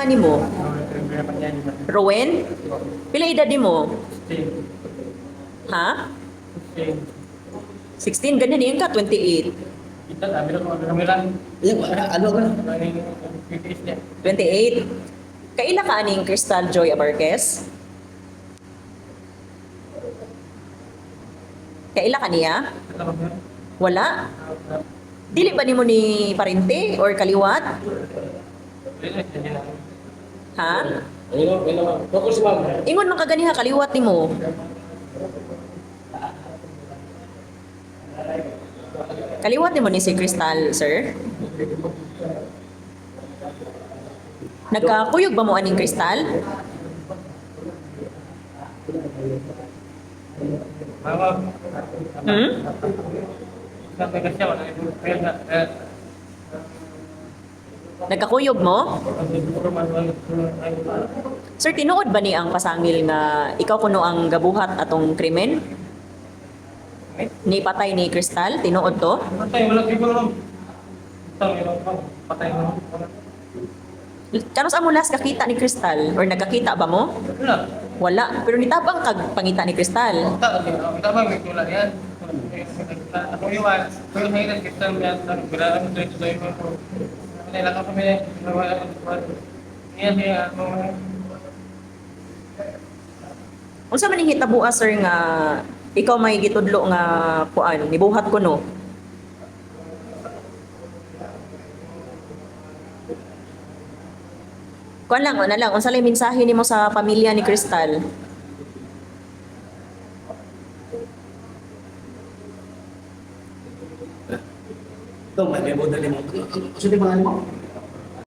Pangalan nimo? Rowen? Pila edad nimo? Ha? 16 ganyan yun ka 28. Ano ka? 28. Kaila ka aning Crystal Joy Abarquez? Kaila ka niya? Wala. Dili ba nimo ni parente or kaliwat? Ha? Focus, ma'am. Ingon man ka ganiha kaliwat nimo. Kaliwat nimo ni si Crystal, sir? Nagkakuyog ba mo aning Crystal? Hmm? Nagkakuyog mo? Sir, tinuod ba ni ang pasangil nga ikaw kuno ang gabuhat atong krimen? Ni patay ni Crystal, tinuod to? Patay, wala siguro, ma'am. Patay, ma'am. Kanos ang last kakita ni Crystal or nagkakita ba mo? Wala. Wala. Pero nitabang kag pangita ni Crystal. Tama, may tula yan. Ako yung ako yung sa kita may tuloy tuloy mo. Nila ka kami niya siya mga Unsa man ning hitaboa, sir, nga ikaw may gitudlo nga kuan, nibuhat ko no? Kuan lang, ana lang, unsa lay mensahe nimo sa pamilya ni Crystal? Ito, may memo dali mo. Ano sa pangalan mo?